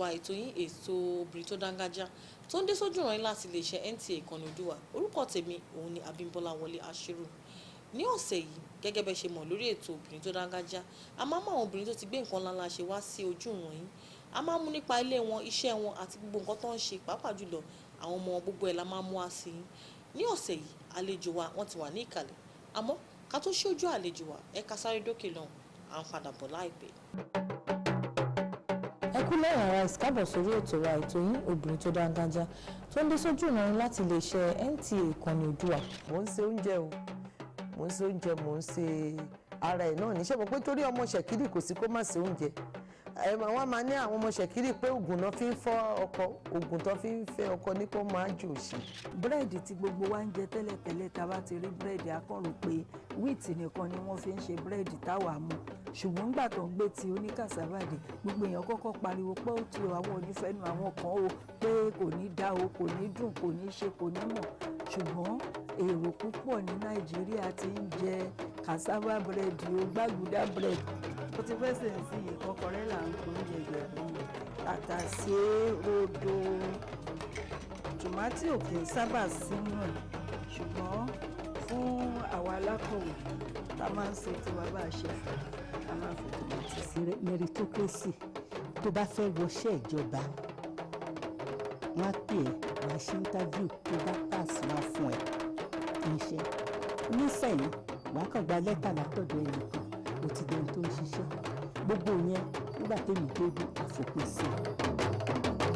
Wa, ètò yín, ètò Obìnrin tó Dángájá, tó ń dé sójú ìran yín láti iléeṣẹ́ NTA Ìkànnì Oòduà. Orúkọ tèmi òun ni Abímbọ́lá Wọlé Aṣírù. Ní ọ̀sẹ̀ yìí, gẹ́gẹ́ bẹ́ ṣe mọ̀, lórí ètò Obìnrin tó Dángájá, a máa mú àwọn obìnrin tó ti gbé nǹkan ńláńlá ṣe wá sí ojú ìran yín. A máa mú nípa ilé wọn, iṣẹ́ wọn àti gbogbo nǹkan tó ń ṣe, pàápàá jùlọ àwọn ọmọ, gbogbo ẹ̀ la máa mú wá sí yín. Ní ọ̀sẹ̀ yìí, àlejò wa, wọ́n ti wà ní ìkàlẹ̀, àmọ́ ká tó ṣojú àlejò wa, ẹ ká sáré dókè lọ́hùn, à ń padà bọ̀ láìpẹ́. Ẹ kú lẹ́yìn ara ìsìkábọ̀ sórí ètò wa, ètò yín, Obìnrin tó Dángájá, tó ń dé sójú ìran láti iléeṣẹ́ NTA Ìkànnì Oòduà. Mò ń ṣe oúnjẹ o, mò ń ṣe oúnjẹ, mò ń ṣe ara ẹ̀ náà níṣẹ́ mo pé torí ọmọ Ṣẹ̀kírì kò sí kó má ṣe oúnjẹ ẹ. Wọ́n máa ní àwọn ọmọ Ṣẹ̀kírì pé oògùn náà fi ń fọ́ ọkọ, oògùn tó fi ń fẹ́ ọkọ ní kó máa jò sí. Búrẹ́dì tí gbogbo wa ń jẹ tẹ́lẹ̀tẹ́lẹ̀, tá a bá ti rí búrẹ́dì, a kàn rò pé wheat nìkan ni wọ́n fi ń ṣe búrẹ́dì táwa mú. Ṣùgbọ́n nígbà tó ń gbé ti oní cassava dé, gbogbo èèyàn kọ́kọ́ pariwo pé ó ti àwọn onífẹ́nu àwọn kan o, pé kò ní dá o, kò ní dùn, kò ní ṣe, kò ní mọ̀. Ṣùgbọ́n èrò púpọ̀ ní Nàìjíríà ti ń jẹ cassava búrẹ́dì o, gbàgùdá búrẹ́dì. Ó ti fẹ́ sẹ̀ sí ìkọ́kọrẹ́ là ń pè oúnjẹ Ìjẹ̀bú: tàtàṣé, rodo, tòmátì ò kì í sábà sínú ẹ̀. Ṣùgbọ́n fún àwa alákọ̀wé tá a máa ń ṣe tiwa bá a ṣe fẹ́, a máa ń fi tòmátì sí. Meritocracy, tó bá fẹ́ wọṣẹ́ ìjọba, wọ́n á pè ẹ́, wàá ṣe interview, tó bá pass, wọ́n á fún ẹ níṣẹ́. Nísẹ̀yìn, wàá kàn gba lẹ́tà látọ̀dọ̀ ẹnìkan, o ti dẹni tó ń ṣiṣẹ́. Gbogbo yẹn, nígbà tèmi débi, àfòpin sí i.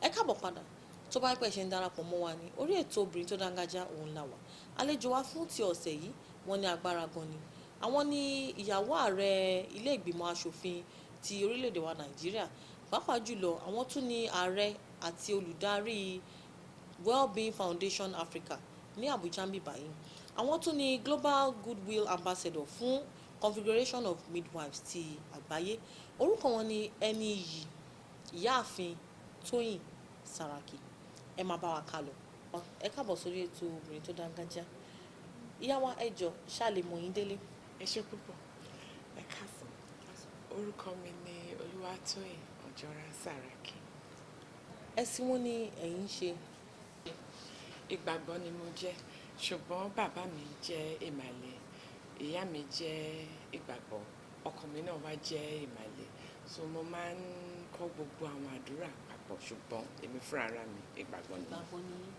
Ẹ káàbọ̀ padà. Tó bá pẹ́ ṣe ń darapọ̀ mọ́ wa ní orí ètò Obìnrin tó Dángájá, òun la wà. Àlejò wa fún ti ọ̀sẹ̀ yìí, wọ́n ní agbára gan ni. Àwọn ní ìyàwó ààrẹ ilé ìgbìmọ̀ asòfin ti orílẹ̀-èdè wa Nàìjíríà. Pàápàá jùlọ, àwọn tún ní ààrẹ àti olùdarí Wellbeing Foundation Africa ní Àbújá ń bí báyìí. Àwọn tún ní Global Goodwill Ambassador fún Confederation of Midwives ti àgbáyé. Orúkọ wọn ní ẹni yìí, Ìyáàfin Tóyìn Sàràkí. Ẹ máa bá wa ká lọ. Ẹ káàbọ̀ sórí ètò Obìnrin tó Dángájá, ìyá wa. Ẹ jọ̀ọ́, ṣá lè mọ̀ yín délé? Ẹ ṣé púpọ̀, ẹ káàsán. Orúkọ mi ni Olúwatóyìn Ọjọ́ra Sàràkí. Ẹ̀sìn wo ni ẹ̀yin ń ṣe? Ìgbàgbọ́ ni mo jẹ́, ṣùgbọ́n bàbá mi jẹ́ ìmàle, ìyá mi jẹ́ ìgbàgbọ́, ọkọ mi náà wá jẹ́ ìmàle, so mo máa ń kọ́ gbogbo àwọn àdúrà papọ̀, ṣùgbọ́n èmi fúnra ara mi, ìgbàgbọ́ ni. Ìgbàgbọ́ ni yín.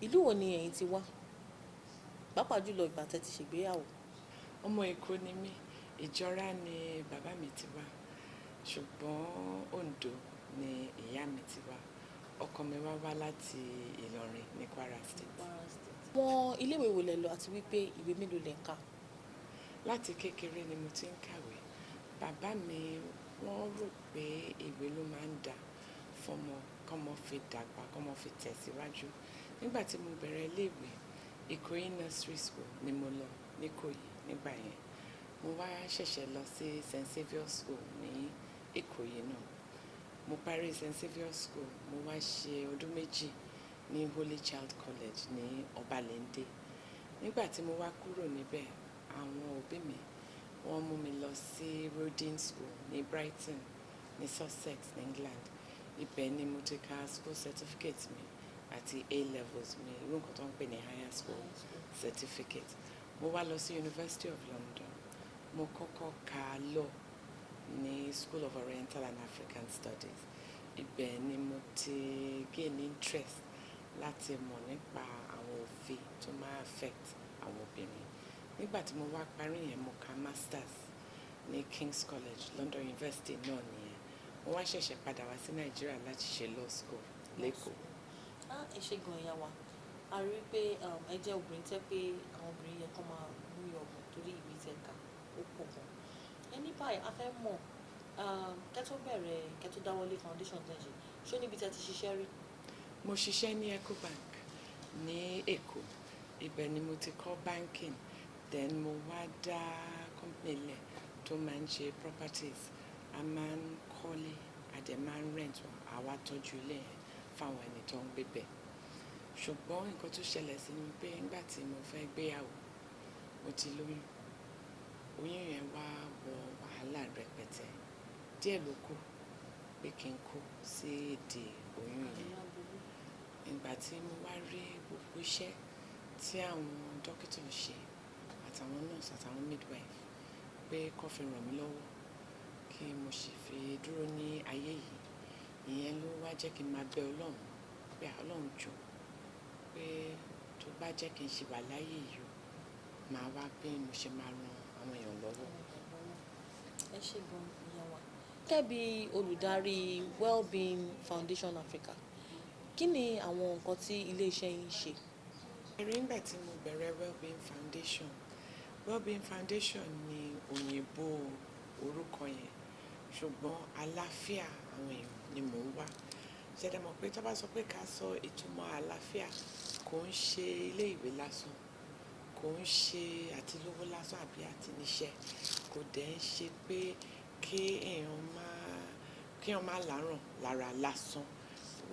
Ìlú wo ni ẹ̀yin ti wá, pàápàá jùlọ ìgbà tẹ́ ti ṣègbéyàwó? Ọmọ Èkó ni mí. Ìjọra ni bàbá mi ti wá, ṣùgbọ́n Oǹdó ni ìyá mi ti wá. Ọkọ mi wá wá láti Ìlọrin ní Kwara State. Wọn iléèwé wo lẹ lọ, àti wípé ìwé mélòó lẹ ń kà? Láti kékeré ni mo ti ń kàwé. Bàbá mi, wọ́n rò pé ìwé ló máa ń dà fọmọ, kọ́mọ fi dàgbà, kọ́mọ fi tẹ̀síwájú. Nígbà tí mo bẹ̀rẹ̀ iléèwé, Ìkòyí Nursery School ni mo lọ níkòyí nígbà yẹn. Mo wá ṣẹ̀ṣẹ̀ lọ sí St Saviour School ní Ìkòyí náà. Mo parí St Saviour School, mo wá ṣe ọdún 2 ní Holy Child College ní Ọbalẹ́ndé. Nígbà tí mo wá kúrò níbẹ̀, àwọn òbí mi, wọ́n mú mi lọ sí Roedean School ní Brighton ní Sussex ní England. Ibẹ̀ ni mo ti ka school certificate mi àti A levels mi, irú nǹkan tó ń pè ní higher school certificate. Mo wá lọ sí University of London. Mo kọ́kọ́ ka law ní School of Oriental and African Studies. Ibẹ̀ ni mo ti gain interest láti mọ̀ nípa àwọn òfin tó máa affect àwọn obìnrin. Nígbà tí mo wá parí yẹn, mo ka masters ní King's College London University náà nìyẹn. Mo wá ṣẹ̀ṣẹ̀ padà wá sí Nàìjíríà láti ṣe law school l'Ékòó. Ah, ẹ ṣe gan, ìyá wa. A rí i pé ẹ jẹ́ obìnrin tẹ́ pé àwọn obìnrin yẹ kó máa mú yọ̀gàn torí ìwé tẹ́ kà ó pọ̀ gan. Ẹ ní báyìí, a fẹ́ mọ̀, kẹ́ tó bẹ̀rẹ̀, kẹ́ tó dáwọ́lé foundation tẹ́ ń ṣe, ṣó níbi tẹ́ ti ṣiṣẹ́ rí? Mo ṣiṣẹ́ ní Ecobank ní Èkó. Ibẹ̀ ni mo ti kọ́ banking. Then mo wá dá company lẹ̀ tó máa ń ṣe properties. A máa ń kọ́lé, a dẹ̀ máa ń rent, àwa tọ́jú ilé yẹn fáwọn ẹni tó ń gbé bẹ̀. Ṣùgbọ́n nǹkan tó ṣẹlẹ̀ sí ni pé nígbà tí mo fẹ́ gbéyàwó, mo ti lóyún. Oyún yẹn wá wọ wàhálà rẹpẹtẹ díẹ̀ ló kù. pé kí n kú sí ìdí oyún yẹn. Ìgbà tí mo wá rí gbogbo iṣẹ́ tí àwọn dókítà ń ṣe àtàwọn nurse àtàwọn midwife pé kó fi ràn mí lọ́wọ́ kí mo sì fi dúró ní ayé yìí, ìyẹn ló wá jẹ́ kí n máa bẹ Ọlọ́run pé Ọlọ́run jọ̀ọ́, pé tó bá jẹ́ kí n ṣì wà láyé yìí o, màá wá bí mo ṣe máa ran àwọn èèyàn lọ́wọ́. Ẹ ṣé gan, ìyá wa. Gẹ́gẹ́ bí olùdarí Wellbeing Foundation Africa, kí ni àwọn nǹkan tí ilé-iṣẹ́ yín ń ṣe? Ẹ̀rí nígbà tí mo bẹ̀rẹ̀ Wellbeing Foundation, Wellbeing Foundation ni òyìnbó orúkọ yẹn, ṣùgbọ́n àlàáfíà àwọn èèyàn ni mò ń wá. Ṣé ẹ mọ̀ pé tó bá sọ pé ká sọ ìtumọ̀ àlàáfíà, kò ń ṣe ilé ìwé lásán, kò ń ṣe àtilówó lásán àbí àtiníṣẹ́, kò dẹ̀ ń ṣe pé kí èèyàn má lárùn lára lásán.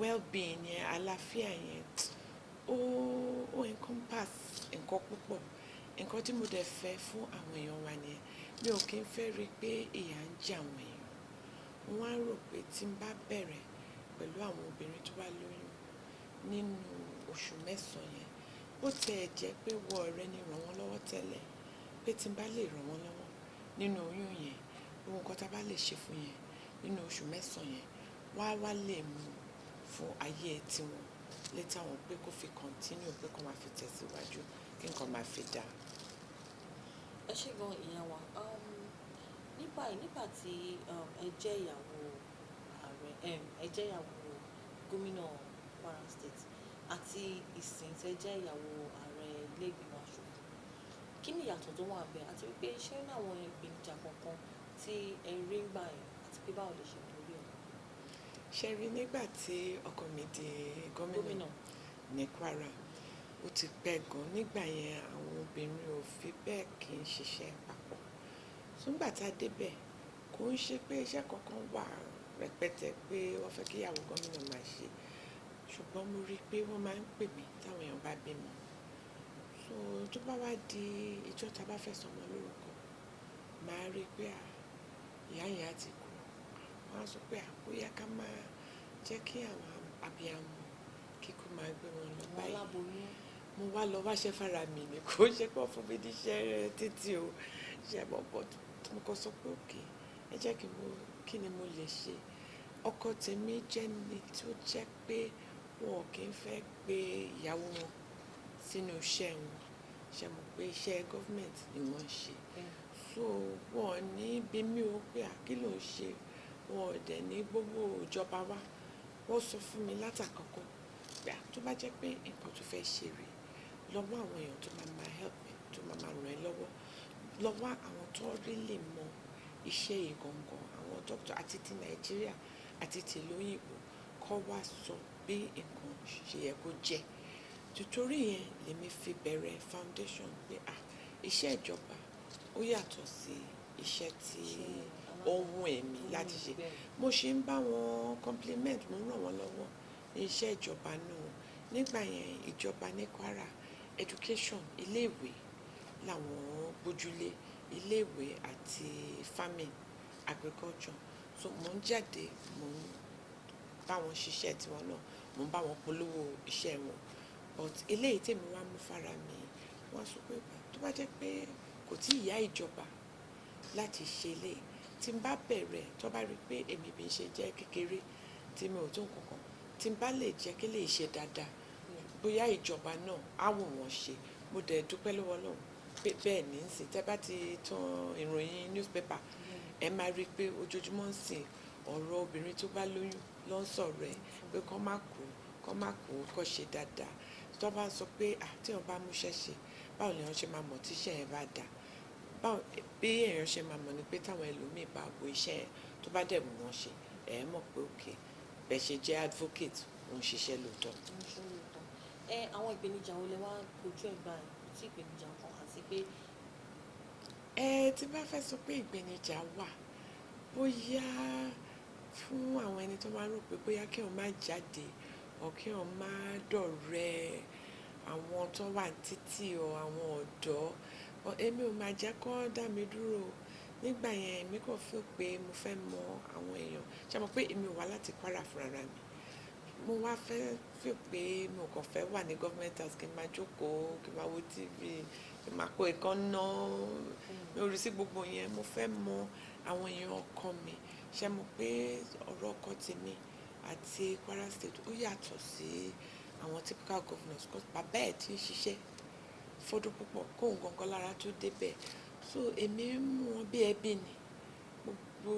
Wellbeing yẹn, àlàáfíà yẹn, ó encompass nǹkan púpọ̀. Nǹkan tí mo dẹ̀ fẹ́ fún àwọn èèyàn wa nìyẹn. Mi ò kí ń fẹ́ rí pé ìyà ń jẹ àwọn èèyàn. Mo wá ń rò pé tí n bá bẹ̀rẹ̀ pẹ̀lú àwọn obìnrin tó bá lóyún nínú oṣù mẹ́sàn-án yẹn, bó ti ẹ̀ jẹ́ pé wọ́n ọ̀rẹ́ ni ràn wọ́n lọ́wọ́ tẹ́lẹ̀, pé tí n bá lè ràn wọ́n lọ́wọ́ nínú oyún yẹn, gbogbo nǹkan tí a bá lè ṣe fún yẹn nínú oṣù mẹ́sàn-án yẹn, wọ́n á wá lè mú fún ayé tiwọn létí àwọn pé kó fi continue, pé kó máa fi tẹ̀síwájú, kí nǹkan máa fi dáa. Ẹ ṣé gan, ìyá wa. Ní báyìí, nígbà tí ẹ jẹ́ ìyàwó ààrẹ, ẹ jẹ́ ìyàwó gómìnà Kwara State àti ìsìn tí ẹ jẹ́ ìyàwó ààrẹ ilé ìgbìmọ̀ aṣòfin, kí ni ìyàtọ̀ tó wà níbẹ̀, àti wípé ṣé ó ní àwọn ìpèníjà kankan tí ẹ rí ń gbà yẹn, àti pé báwo lè ṣe borí ẹ̀? Ṣé rí, nígbà tí ọkọ mi di gómìnà ní Kwara, ó ti pẹ́ gan. Nígbà yẹn àwọn obìnrin ò fi bẹ́ẹ̀ kí ń ṣiṣẹ́ papọ̀. Nígbà tá a dé bẹ̀, kò ń ṣe pé iṣẹ́ kankan wà rẹpẹtẹ pé wọ́n fẹ́ kí ìyàwó gómìnà máa ṣe. Ṣùgbọ́n mo rí pé wọ́n máa ń pè mí táwọn èèyàn bá bímọ. So tó bá wá di ìjọ tá a bá fẹ́ sọmọ lórúkọ, màá rí pé ìyá yẹn á ti kú. Wọ́n á sọ pé bóyá ká máa jẹ́ kí àwọn abiyamọ kíkú máa gbé wọn lọ báyìí. Mo wá lọ wáṣẹ́ fara mi ni, kò ṣe pé wọ́n fún mi níṣẹ́ rẹ títí o. Ṣé mo bọ̀, mo kàn sọ pé okay, ẹ jẹ́ kí mo, kí ni mo lè ṣe? Ọkọ tèmi jẹ́ ẹni tó jẹ́ pé wọn ò kí ń fẹ́ gbé ìyàwó wọn sínú iṣẹ́ wọn. Ṣé mo pé iṣẹ́ government ni wọ́n ń ṣe. So wọ́n ní bí mi ò pé kí ló ń ṣe. Wọn ò dẹ̀ ní gbogbo ìjọba wá. Wọ́n sọ fún mi látàkọ́kọ́ pé tó bá jẹ́ pé nǹkan tó fẹ́ ṣe rè, lọ wá àwọn èèyàn tó máa máa help ẹ, tó máa máa ràn ẹ́ lọ́wọ́. Lọ wá àwọn tó really mọ iṣẹ́ yìí gangan, àwọn doctor àti ti Nàìjíríà àti ti ìlú òyìnbó, kó wá sọ bí nǹkan ṣe yẹ kó jẹ́. Nítorí yẹn lèmi fi bẹ̀rẹ̀ foundation pé iṣẹ́ ìjọba ó yàtọ̀ sí iṣẹ́ tí ó wù èmi láti ṣe. Mo ṣe ń bá wọn compliment, mo ń ràn wọ́n lọ́wọ́ ní iṣẹ́ ìjọba náà. Nígbà yẹn ìjọba ní Kwara, education, ilé ìwé làwọn gbójúlé, ilé ìwé àti farming, agriculture. So mò ń jáde, mò ń bá wọn ṣiṣẹ́ tiwọn náà, mò ń bá wọn polówó iṣẹ́ wọn. But eléyìí tèmi wá mú fara mi, wọ́n sọ pé tó bá jẹ́ pé kò tí ì yá ìjọba láti ṣe eléyìí, tí n bá bẹ̀rẹ̀, tó bá rí pé èmi bí ń ṣe jẹ́ kékeré tí mi ò tó nǹkan kan, tí n bá lè jẹ́ kí lè ṣe dáadáa, bóyá ìjọba náà á wù wọ́n ṣe. Mo dẹ̀ dúpẹ́ lọ́wọ́ Ọlọ́run pé bẹ́ẹ̀ ní í sìn. Tẹ́ bá ti tan ìròyìn newspaper, ẹ máa rí pé ojoojúmọ́ ń sìn ọ̀rọ̀ obìnrin tó bá lóyún ló ń sọ̀rọ̀ ẹ̀ pé kó má kú, kó má kú, kó ṣe dáadáa. Tó bá sọ pé tí èèyàn bá múṣẹ́ ṣe, báwo ni èèyàn ṣe máa mọ̀ tí iṣẹ́ yẹn bá dà? Báwo bí èèyàn ṣe máa mọ̀ ni pé táwọn ẹlòmíì bá wo iṣẹ́ yẹn tó bá dẹ̀ wù wọ́n ṣe, ẹ mọ̀ pé okay, bẹ́ẹ̀ ṣe jẹ́ advocate, òun ṣiṣẹ́ lóòótọ́. Ẹ àwọn ìpèníjà wo lẹ wá kojú ẹ̀ báyìí? Tí ìpèníjà kan àti pé. Ẹ tí bá fẹ́ sọ pé ìpèníjà wà, bóyá fún àwọn ẹni tó máa ń rò pé bóyá kí wọ́n má jáde or kí wọ́n má dọ̀rẹ́ àwọn tó wà títì or àwọn ọ̀dọ́. Èmi ò máa jẹ́ kó dá mi dúró. Nígbà yẹn èmi kàn feel pé mo fẹ́ mọ àwọn èèyàn. Ṣé mo pé èmi ò wá láti Kwara fúnra mi, mo wá fẹ́ feel pé mo kàn fẹ́ wà ní government house, kí n máa jókòó, kí n máa wo TV, kí n máa kó ìkànnà. Mi ò rí sí gbogbo yẹn. Mo fẹ́ mọ àwọn èèyàn ọkọ mi. Ṣé mo pé ọ̀rọ̀ ọkọ tèmi àti Kwara State ó yàtọ̀ sí àwọn typical governors, 'cause bàbá ẹ̀ ti ń ṣiṣẹ́ fọ́dún púpọ̀ kóun gangan lára tó débẹ̀. So èmi ń mú wọn bí ẹbí ni. Gbogbo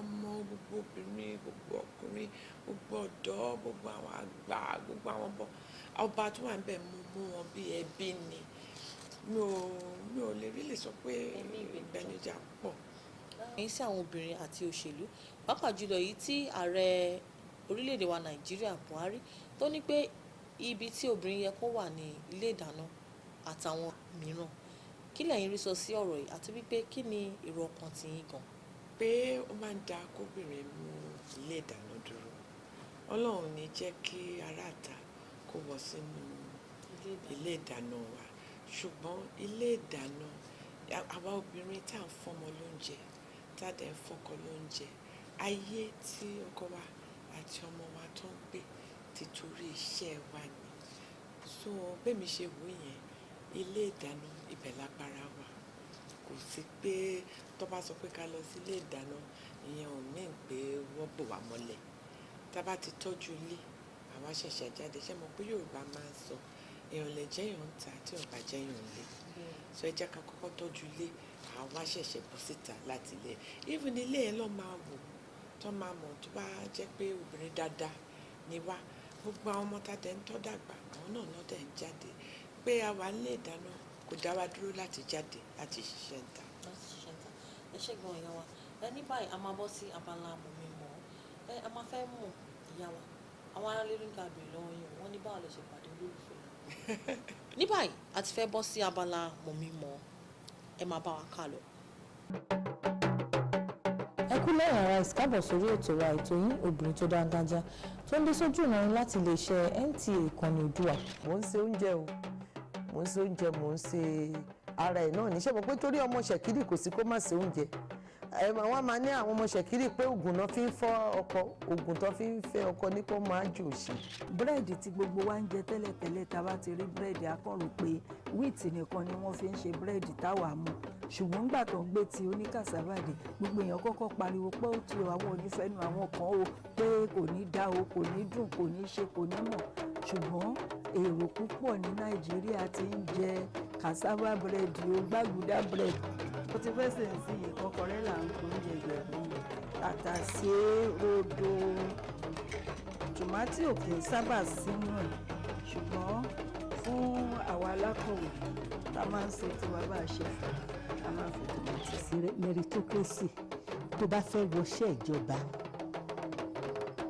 ọmọ, gbogbo obìnrin, gbogbo ọkùnrin, gbogbo ọ̀dọ́, gbogbo àwọn àgbà, gbogbo àwọn ọba tó wà níbẹ̀, mo mú wọn bí ẹbí ni. Mi ò lè rí lè sọ pé ìgbẹ́nijà pọ̀. Ẹ̀yin sí àwọn obìnrin àti òṣèlú, pàápàá jùlọ èyí tí ààrẹ orílẹ̀-èdè wa Nàìjíríà Buhari tó ní pé ibi tí obìnrin yẹ kó wà ní ilé ìdáná àtàwọn mìíràn, kí lẹ̀yin rí sọ sí ọ̀rọ̀ yìí, àti wípé kí ni èrò ọkàn tiyín gan? Pé ó máa ń da kóbìnrin mú ilé ìdáná dúró. Ọlọ́run ní jẹ́ kí aráàta kó wọ sínú ilé ìdáná wa, ṣùgbọ́n ilé ìdáná àwa obìnrin tá à ń fọmọ lóúnjẹ, tá a dẹ̀ ń fọkọ lóúnjẹ, ayé tí ọkọ wa àti ọmọ wa tó ń gbé ti torí iṣẹ́ wa ni. So bẹ́ẹ̀ mi ṣe wò yẹn, ilé ìdáná ibẹ̀ lágbára wa. Kò sí pé tó bá sọ pé ká lọ sí ilé ìdáná, ìyẹn ò mean pé wọ́n bò wá mọ́lẹ̀. Tá bá ti tọ́jú ilé, àwa ṣẹ̀ṣẹ̀ jáde. Ṣé mo pé Yorùbá máa ń sọ, èèyàn lè jẹ́ èèyàn ń ta tí ò bá jẹ́ èèyàn lé. So ẹ jẹ́ ká kọ́kọ́ tọ́jú ilé, àwa ṣẹ̀ṣẹ̀ bọ́ síta láti ilé. Even ilé yẹn ló máa wò, tó máa mọ̀ tó bá jẹ́ pé obìnrin dáadáa ni wá. Gbogbo àwọn ọmọ tá dẹ̀ ń tọ́ dàgbà, àwọn náà náà dẹ̀ ń jáde. Pé àwa nílé ìdáná kò dá wa dúró láti jáde láti ṣiṣẹ́ ń ta. Láti ṣiṣẹ́ ń ta. Ẹ ṣé gan, ìyá wa. Ẹ ní báyìí, a máa bọ́ sí abala mọ̀-mi-mọ̀. Ẹ a máa fẹ́ mọ̀, ìyá wa. Àwọn aráalé ní ká béèrè lọ́wọ́ yín, wọ́n ní báwo lẹ ṣe pàdé olólùfẹ́ yín. Ní báyìí, a ti fẹ́ bọ́ sí abala mọ̀-mi-mọ̀. Ẹ máa bá wa ká lọ. Ẹ kú lẹ́yìn ara ìsìkábọ̀ sórí ètò wa, ètò yín, Obìnrin tó Dáńgájá, tó ń dé sójú ìrànlọ́run láti iléeṣẹ́ NTA ìkànnì Oòduà. Mò ń ṣe oúnjẹ o, mò ń ṣe oúnjẹ, mò ń ṣe ara ẹ̀ náà ní. Ṣé mo pé torí ọmọ Ṣẹ̀kírì kò sí kó má ṣe oúnjẹ. Wọ́n máa ní àwọn ọmọ Ṣẹ̀kírì pé oògùn náà fi ń fọ́ ọkọ, oògùn tó fi ń fẹ́ ọkọ ní kó máa jò sí. Búrẹ́dì tí gbogbo wa ń jẹ tẹ́lẹ̀tẹ́lẹ̀, tá a bá ti rí búrẹ́dì, a kàn rò pé wheat nìkan ni wọ́n fi ń ṣe búrẹ́dì táwa mú. Ṣùgbọ́n nígbà tó ń gbé ti onícassava dé, gbogbo èèyàn kọ́kọ́ pariwo pé ó ti àwọn onífẹ́nu àwọn kan o, pé kò ní dá o, kò ní dùn, kò ní ṣe, kò ní mọ̀. Ṣùgbọ́n èrò púpọ̀ ní Nàìjíríà ti ń jẹ cassava búrẹ́dì o, gbàgùdá búrẹ́dì. Mo ti fẹ́ sè sí ìkọ́kọrẹ́ là ń pè oúnjẹ Ìjẹ̀bú. Tàtàṣé, rodo, tòmátì ò kì í sábà sínú ẹ̀, ṣùgbọ́n fún àwa alákọ̀wé tá a máa ń ṣe tiwa bá a ṣe fẹ́, a máa ń fi tòmátì sí. Meritocracy, tó bá fẹ́ wọṣẹ́ ìjọba,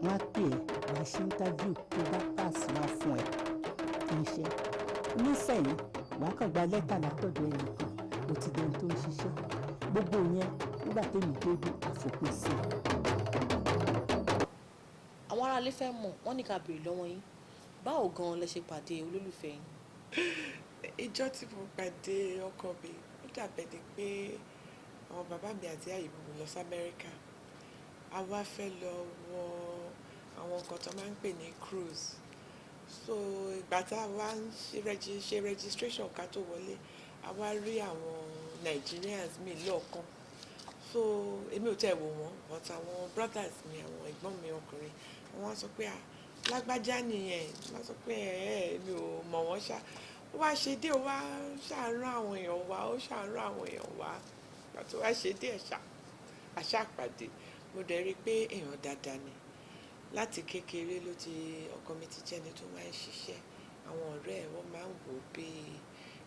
wọ́n á pè ẹ́, wàá ṣe interview, tó bá pass, wọ́n á fún ẹ níṣẹ́. Nísẹ̀yìn, wàá kàn gba lẹ́tà látọ̀dọ̀ ẹnìkan, o ti dẹni tó ń ṣiṣẹ́. Gbogbo yẹn, nígbà tèmi débi, àfòpin sí i. Àwọn aráalé fẹ́ mọ̀, wọ́n ní ká béèrè lọ́wọ́ yín, báwo gan-an lẹ ṣe pàdé olólùfẹ́ yín? Ìjọ́ tí mo pàdé ọkọ mi, ó dàbẹ̀ ni pé àwọn bàbá mi àti ìyá mi lọ sí Amẹ́ríkà. A wá fẹ́ lọ wọ àwọn nǹkan tó máa ń pè ní cruise. So ìgbà tá a wá ń ṣe registration ká tó wọlé, a wá rí àwọn Nigerians mi lọ́ọ̀kan. So èmi ò tẹ̀ wò wọ́n, but àwọn brothers mi, àwọn ẹ̀gbọ́n mi ọkùnrin, wọ́n sọ pé, "À, lágbájá nìyẹn." Wọ́n sọ pé ẹ̀ èmi ò mọ̀ wọ́n ṣá. Ó wá ṣe dé, ó wá ṣàárọ̀ àwọn èèyàn wá, ó ṣàárọ̀ àwọn èèyàn wá. Ìgbà tó wá ṣe díẹ̀ ṣá, a ṣá pàdé. Mo dẹ̀ rí pé èèyàn dáadáa ni. Láti kékeré ló ti ọkọ mi ti jẹ́ ẹni tó máa ń ṣiṣẹ́. Àwọn ọ̀rẹ́ ẹ̀ wọ́n máa ń wò bí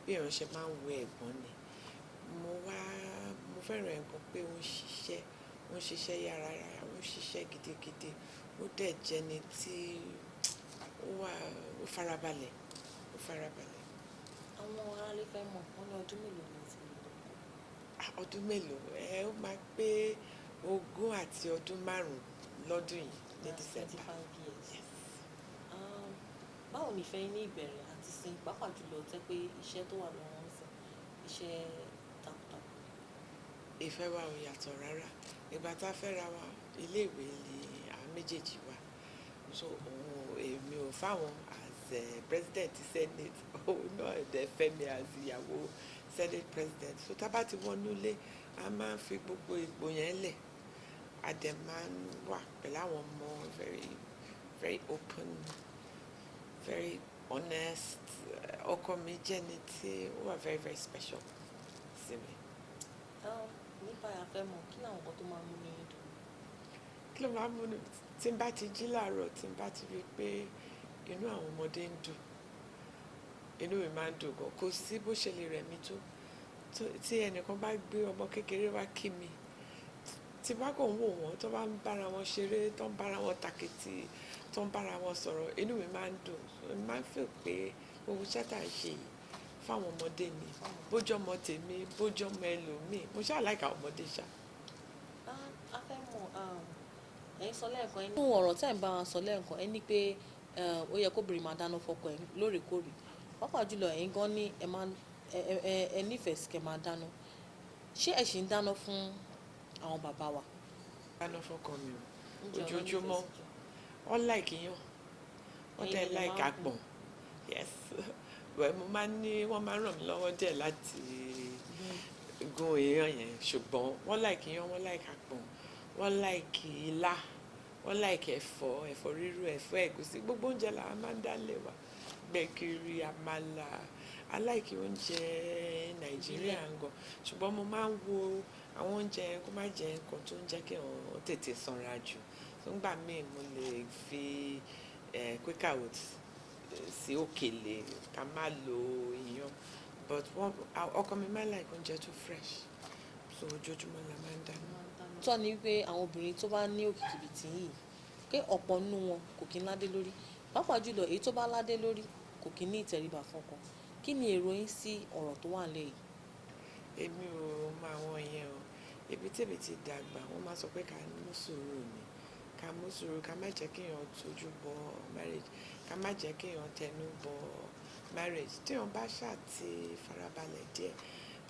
èèyàn ṣe máa ń wo ẹ̀gbọ́n ni. Mo wá, mo fẹ́ràn ẹ̀ gan pé ó ń ṣiṣẹ́ yára yára, ó ń ṣiṣẹ́ gidigidi. Ó dẹ̀ jẹ́ ẹni tí ó wà, ó farabalẹ̀, ó farabalẹ̀. Àwọn aráalé fẹ́ mọ̀, wọ́n ní ọdún mélòó ni ẹ ti lò lọ́kọ? Ọdún mélòó? Ẹ ó máa pé 25 ọdún lọ́dún yìí ní That's December. 25 years. Yes. Báwo ni ìfẹ́ yín ní ìbẹ̀rẹ̀ àti sin, pàápàá jùlọ tẹ́ pé iṣẹ́ tó wà lọ́wọ́ ń sìn, iṣẹ́ takuntakun ni? Ìfẹ́ wa ò yàtọ̀ rárá. Ìgbà tá a fẹ́ra wa, iléèwé ni àwọn méjèèjì wà. So òun, èmi ò fáwọn as president senate, òun náà dẹ̀ fẹ́ mi as ìyàwó senate president. So tá a bá ti wọnú ilé, a máa ń fi gbogbo ipò yẹn lẹ̀, a dẹ̀ máa ń wà pẹ̀lú àwọn ọmọ, very very open, very honest. Ọkọ mi jẹ́ ni tí ó wà very very special sí mi. Nípa àfẹ́ mọ̀, kí làwọn nǹkan tó máa ń múnú yín dùn? Kí ló máa ń múnú? Tí n bá ti jí láàárọ̀, tí n bá ti rí i pé inú àwọn ọmọdé ń dùn, inú mi máa ń dùn gan. Kò sí bó ṣe lè rẹ̀ mí tó, tí ẹnìkan bá gbé ọmọ kékeré wá kí mi, tí bá kò ń wò wọ́n tó bá ń bára wọn ṣeré, tó ń bára wọn tàkìtì, tó ń bára wọn sọ̀rọ̀, inú mi máa ń dùn. So, mo máa ń feel pé gbogbo iṣẹ́ tá à ń ṣe yìí, fáwọn ọmọdé ni, bójú ọmọ tèmi, bójú ọmọ ẹlòmíì, mo ṣáà like àwọn ọmọdé ṣá. A fẹ́ mọ̀, ẹ̀yin sọ lẹ́ẹ̀kan nínú ọ̀rọ̀ tẹ́ ẹ̀ ń bá wa sọ lẹ́ẹ̀kan, ẹ ní pé ó yẹ kóbìnrin máa dáná fọ́kọ ẹ̀ lóòrèkóòrè, pàápàá jùlọ ẹ̀yin gan ní ẹ máa ẹ nífẹ̀ẹ́ sí kẹ́ máa dáná. Ṣé ẹ ṣì ń dáná fún àwọn bàbá wa? Dáná fọ́kọ mi o. Oúnjẹ ọ̀rọ̀ Ojoojúmọ́. nífẹ̀ẹ́ sí jù. Wọ́n like iyán, wọ́n Ẹ̀yin dẹ̀ lẹ máa like ń àpọ̀n. Yes, well, mo máa ń ní wọ́n máa ń ràn mí lọ́wọ́ díẹ̀ láti gún iyán yẹn, ṣùgbọ́n wọ́n like iyán, wọ́n like àpọ̀n, wọ́n like ilá, wọ́n like ẹ̀fọ́, ẹ̀fọ́ rírò, ẹ̀fọ́ ẹ̀gúsí. Gbogbo oúnjẹ là máa ń dá lé wa, gbẹ̀gìrì, àmàlà. I like oúnjẹ Nàìjíríà gan, ṣùgbọ́n mo máa ń wo àwọn oúnjẹ kó má jẹ́ nǹkan tó ń jẹ́ kí wọ́n tètè sanra jù. So nígbà míì, mo lè fi Quaker Oats sí òkèlè, ká má lo iyán, but wọ́n, ọkọ mi máa ń like oúnjẹ tó fresh, so ojoojúmọ́ la máa ń dáná. Tọ́ ni wípé àwọn obìnrin tó bá ní òkìkí bíi tìyín yìí, pé ọ̀pọ̀ nínú wọn kò kí ń ládé lórí, pàápàá jùlọ èyí tó bá ládé lórí kò kí ń ní ìtẹríba fọ́kọ. Kí ni èrò yín sí ọ̀rọ̀ tó wà nílẹ̀ yìí? Èmi ò mọ àwọn yẹn o. Ibi tèmi ti dàgbà, wọ́n máa sọ pé ká mú sùúrù ni, ká mú sùúrù, ká má jẹ́ kí èèyàn tójú bọ marriage, ká má jẹ́ kí èèyàn tẹnu bọ marriage. Tí èèyàn bá ṣáà ti farabalẹ̀ díẹ̀,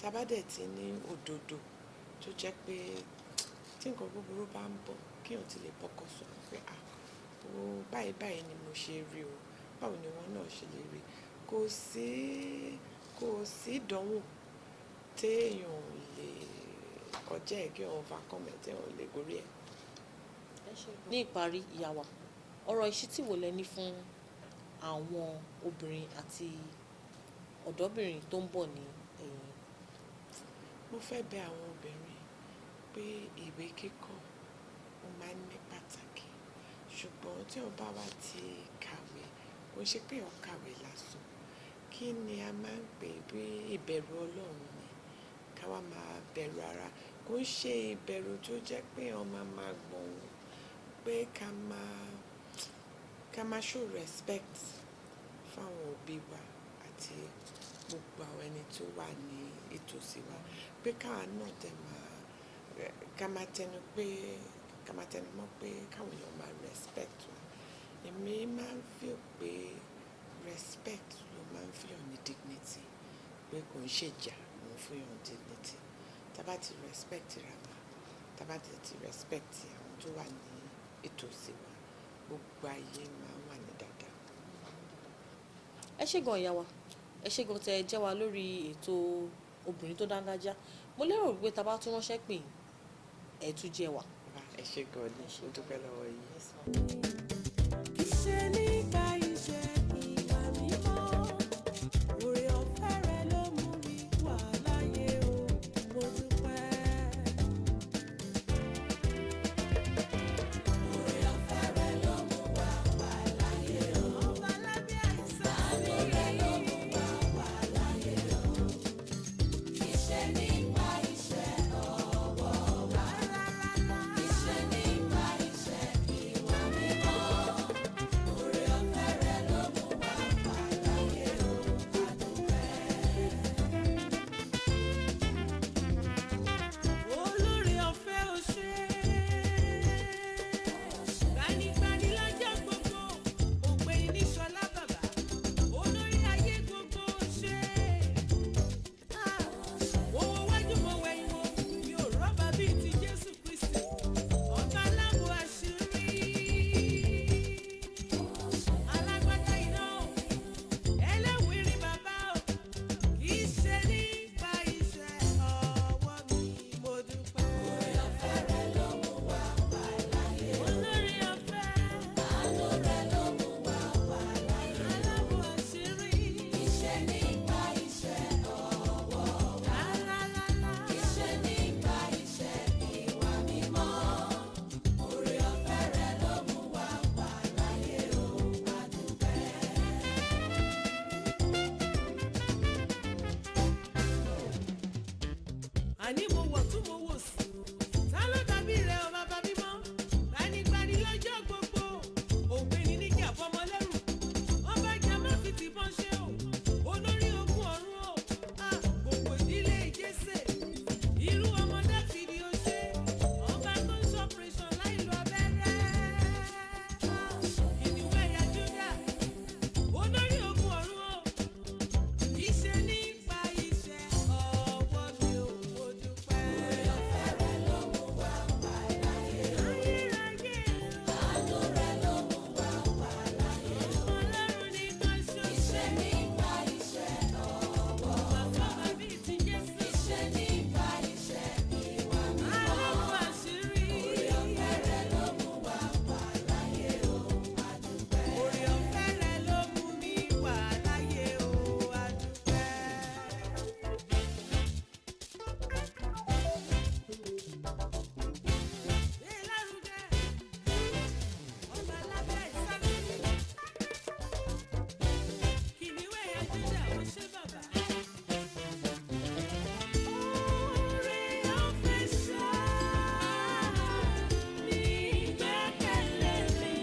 tá bá dẹ̀ ti ní òdodo, tó jẹ́ pé tí nǹkan búburú bá ń bọ̀, kí èèyàn ti lè bọ́kọ sọ̀rọ̀ pé, "À, o báyìí báyìí ni mo ṣe rí o, báwo ni wọ́n náà ṣe lè rí?" Kò sí ìdánwò tí èèyàn ò lè kọjá ẹ̀, kí èèyàn overcome ẹ̀, tí èèyàn ò lè gorí ẹ̀. Ní ìparí, ìyá wa, ọ̀rọ̀ ìṣítí wo lẹ ní fún àwọn obìnrin àti ọ̀dọ́bìnrin tó ń bọ̀ ní ẹ̀yìn? Mo fẹ́ bẹ̀ àwọn obìnrin pé ìwé kíkọ́ ó máa ń ní pàtàkì, ṣùgbọ́n tí o bá wá ti kàwé, kò ṣe pé o kàwé lásán. Kí ni a máa ń pè bí ìbẹ̀rù Ọlọ́run ni, ká wá máa bẹ̀rù ara. Kò ń ṣe ìbẹ̀rù tó jẹ́ pé ọ máa máa gbọ̀n, pé ká máa show respect fún àwọn òbí wa àti gbogbo àwọn ẹni tó wà ní ìtòsí wa, pé káwa náà dẹ̀ máa ká máa tẹnu pé ká máa tẹnu mọ́ pé káwọn èèyàn máa respect wa. Èmi máa ń feel pé respect ló máa ń fún èèyàn ní dignity, pé kò ń ṣèjà ló ń fún èèyàn dignity. Tá bá ti respect ra wa, tá bá ti respect àwọn tó wà ní ìtòsí wa, gbogbo ayé máa ń wà ní dáadáa. Ẹ ṣé gan, ìyá wa. Ẹ ṣé gan tẹ jẹ́ wa lórí ètò Obìnrin tó Dángájá. Mo lérò wípé tá a bá tún ránṣẹ́ pè yín, ẹ tún jẹ́ wa. Ẹ ṣé gan ni, mo dúpẹ́ lọ́wọ́ yín. Kì í ṣe nípa iṣẹ́ ìwà mímọ́, oore ọ̀fẹ́ rẹ ló mú mi wà láyé o, mo dúpẹ́. Oore ọ̀fẹ́ rẹ ló mú wa wà láyé o. Ọba lábẹ́ àìsàn. Àánú rẹ ló mú wa wà láyé o. Kì í ṣe nípa iṣẹ́ ọwọ́ wa. Kì í ṣe nípa iṣẹ́ ìwà mímọ́. Oore ọ̀fẹ́ Àní mo wọ̀ tún mo wò sí. Ta ló dàbí rẹ̀ ọ bàbá mímọ́? Gbanigbani lọ́jọ́ gbogbo. Ògbéni níjà fọmọlẹ́rù. Ọba ìjà má fi tìbọn ṣe o. Olórí ogun ọ̀run o. Ah, gbogbo ìdílé Jésè. Irú ọmọ Dáfídì ó ṣe. Ọba tó ń ṣọpẹ́ṣọ̀ láì lo abẹ́rẹ́. Kìnìún ẹ̀yà Júdà. Olórí ogun ọ̀run o. Iṣẹ́ nípa iṣẹ́ ọwọ́ mi ò mo dúpẹ́. Oore ọ̀fẹ́ rẹ̀ ló mú wa wà láyé o. Ayérayé Àánú rẹ̀ ló mú wa wà láyé o. Ọlọ́run nìkan ṣoṣo. Iṣẹ́ nípa iṣẹ́ ọwọ́ wa. Bàbá bíi ti Jésù. Iṣẹ́ nípa iṣẹ́ ìwà mímọ́. Aláwọ̀ àṣírí. Oore ọ̀fẹ́ rẹ̀ ló mú wa wà láyé o. A dúpẹ́. Oore ọ̀fẹ́ rẹ̀ ló mú mi wà láyé o, a dúpẹ́. Gbé lárugẹ, ọba lábẹ́ ìsákìlì. Kìnìún ẹ̀yà Júdà ó ṣé bàbá. Oore ọ̀fẹ́ ṣáá ní ìgbẹ́kẹ̀lé mi.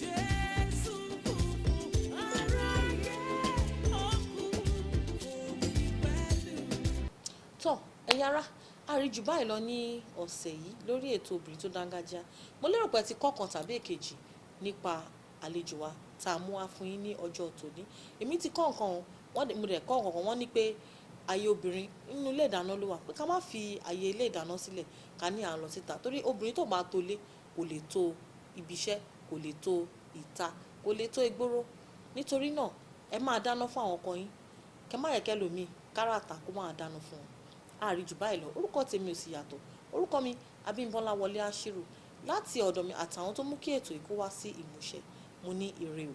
Jésù kú fún aráyé, ó kú fún mi pẹ̀lú. Tọ́ ẹ̀yin ará, a rí jù báyìí lọ ní ọ̀sẹ̀ yìí lórí ètò Obìnrin tó Dángájíá. Mo lérò pé ẹ ti kọ́ kan tàbí èkejì nípa àlejò wa tá a mú wá fún yín ní ọjọ́ tòní. Èmi ti kọ́ nǹkan o, mo dẹ̀ kọ́ nǹkan kan. Wọ́n ní pé ayé obìnrin nínú ilé ìdáná ló wà, pé ká má fi àyè ilé ìdáná sílẹ̀ ká ní à ń lọ síta, torí obìnrin tó bá tó lé kò lè tó ibi iṣẹ́, kò lè tó ìta, kò lè tó ìgboro. Nítorí náà ẹ máa dáná fún àwọn ọkọ yín, kẹ má yẹ kẹlòmíì káràtà kó máa dáná fún wọn. A rí jù báyìí lọ. Orúkọ tèmi ò sì yàtọ̀. Orúkọ mi Abímbọ́lá Wọlé Àṣírù. Láti ọ̀dọ̀ mi àtàwọn tó mú kí ètò yìí kó wá sí ìmúṣẹ, mo ní ire o.